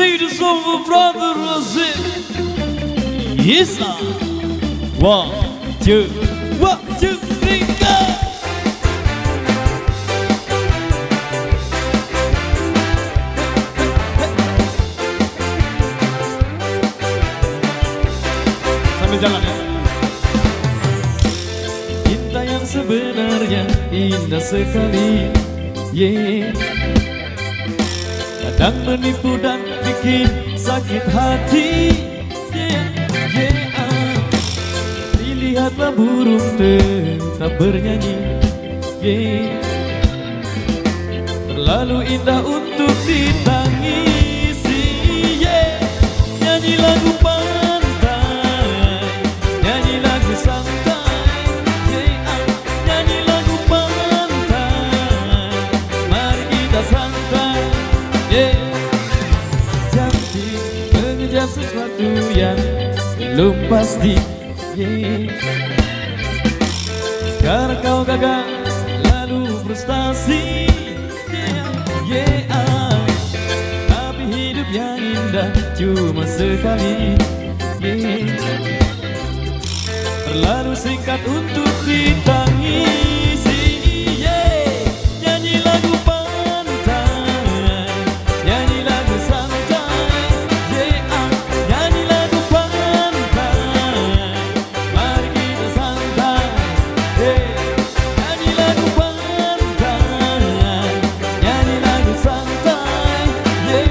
Say the song for brother Razif. Yes sir. 1, 2, 1, 2, 3, go. Sambil jalan ya. Cinta yang sebenarnya indah sekali, yeah. Kadang menipu dan bikin sakit hati, yeah, yeah. Lihatlah burung tetap bernyanyi, yeah. Terlalu indah untuk ditangisi, yeah. Nyanyi lagu pantai, nyanyi lagu santai, yeah. Nyanyi lagu pantai, mari kita santai, yeah. Cantik mengejar sesuatu yang belum pasti, yeah. Sekarang kau gagal lalu frustasi, yeah, yeah. Tapi hidup yang indah cuma sekali, yeah. Terlalu singkat untuk ditangisi, yeah. Nyanyi lagu pantai, nyanyi lagu santai, yeah. Nyanyi lagu pantai, mari kita santai, yeah. Nyanyi lagu pantai, nyanyi lagu santai, yeah.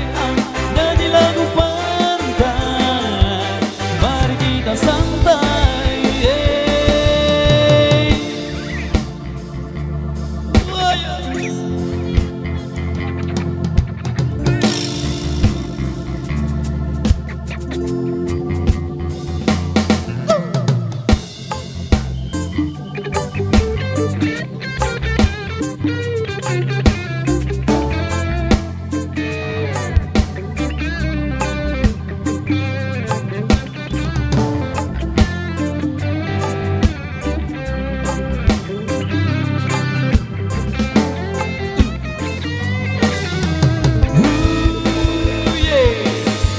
Nyanyi lagu pantai, mari kita santai, yeah. Wah, ya.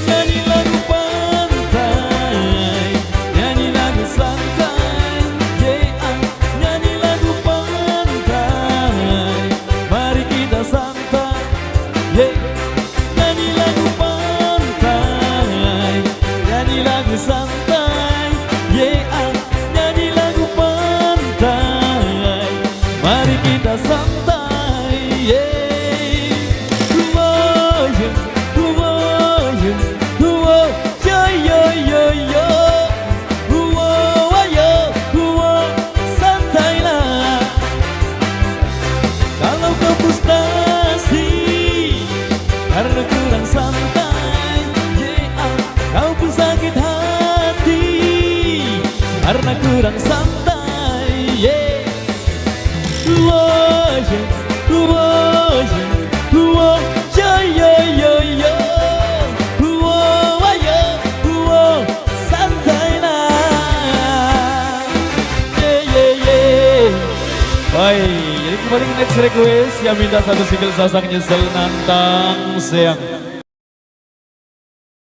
Nyanyi lagu pantai, nyanyi lagu santai, yeah. Nyanyi lagu pantai, mari kita santai, yeah. Nyanyi lagu pantai, nyanyi lagu santai, yeah. Nyanyi lagu pantai, mari kita santai, yeah. Whoa, yeah. Whoa, yeah. Whoa, yeah, yeah, yeah, yeah. Whoa, yeah. Whoa, santailah. Kalau kau frustasi karena kurang santai, yeah. Kau pun sakit hati karena kurang santai, yeah. Whoa, yeah. Whoa, yeah. Whoa, yeah, yeah, yeah, yeah. Whoa, yeah. Whoa, santailah. Yeah, yeah, yeah. Baik, jadi kembali ke next request yang minta satu single Sasak Nyesel Nantang Siang.